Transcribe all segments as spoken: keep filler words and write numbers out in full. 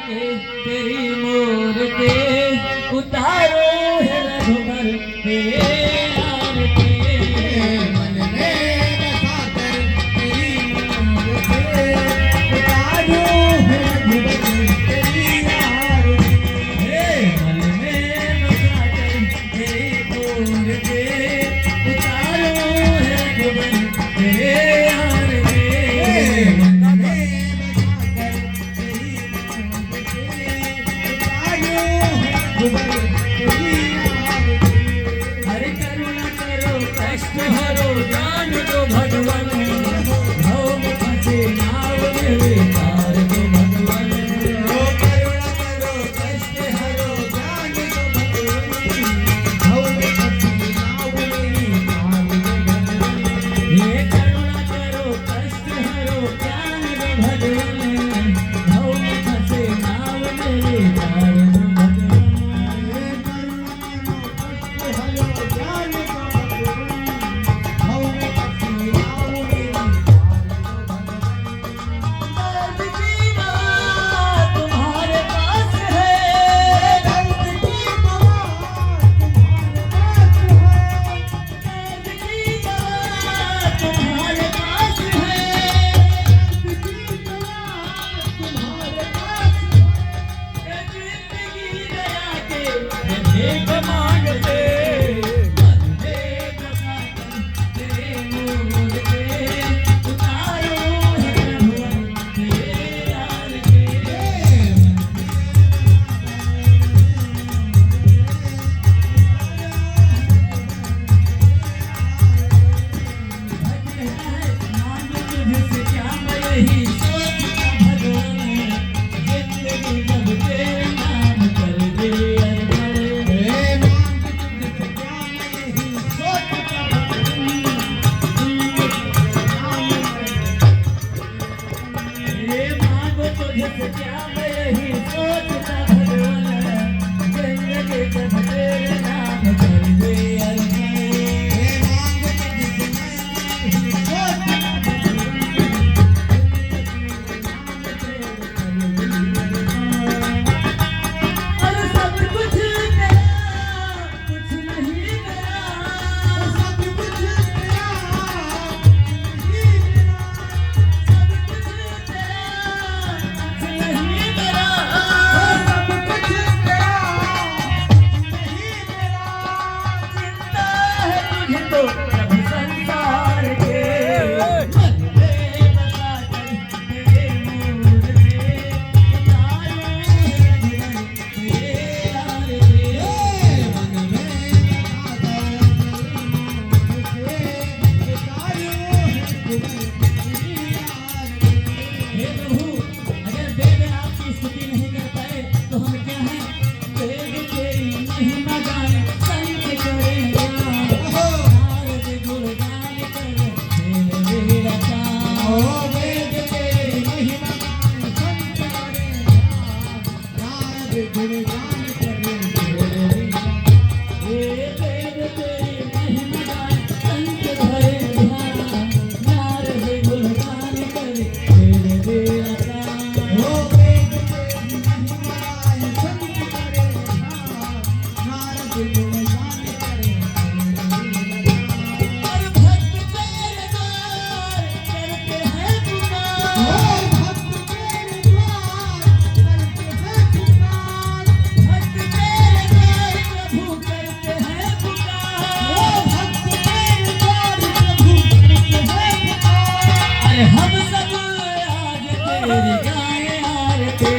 के तेरी मूर्ति उतारो है रघुबर के आरती। मन में बसा कर तेरी मूर्ति उतारो है रघुबर तेरी आरती। हे मन में बसा कर तेरी तो प्रभु संसार के मन में बसा कर तेरे मोर पे उतारो है रघुवर तेरे यार के। मन में बसा कर तेरे मोर पे उतारो है रघुवर तेरे यार के। हे प्रभु, अगर वेद आपकी स्तुति नहीं कर पाए तो हम क्या हैं? वेद तेरी महिमा गाएं, संत करें गान। नारद गुणगान करें, वेद वेद का। ओ वेद तेरी महिमा गाएं, संत करें गान। नारद गुणगान करें, वेद वेद का। ए वेद तेरी महिमा गाएं, संत धरे ध्यान। नारद गुणगान करें, वेद वेद का। ओ वेद तेरी महिमा गाएं, संत धरे ध्यान। नारद गुणगान करें, और भक्त तेरे द्वार करते हैं पुकार। ओ भक्त तेरे द्वार करते हैं पुकार। भक्त तेरे द्वार प्रभु करते हैं पुकार। ओ भक्त तेरे द्वार प्रभु करते हैं पुकार। अरे हम सब आज तेरी गाएं आरती।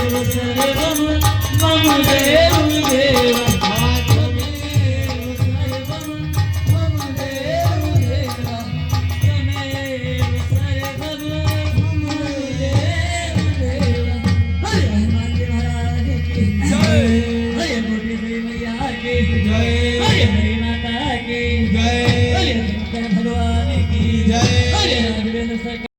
शरणं मम देव देवा।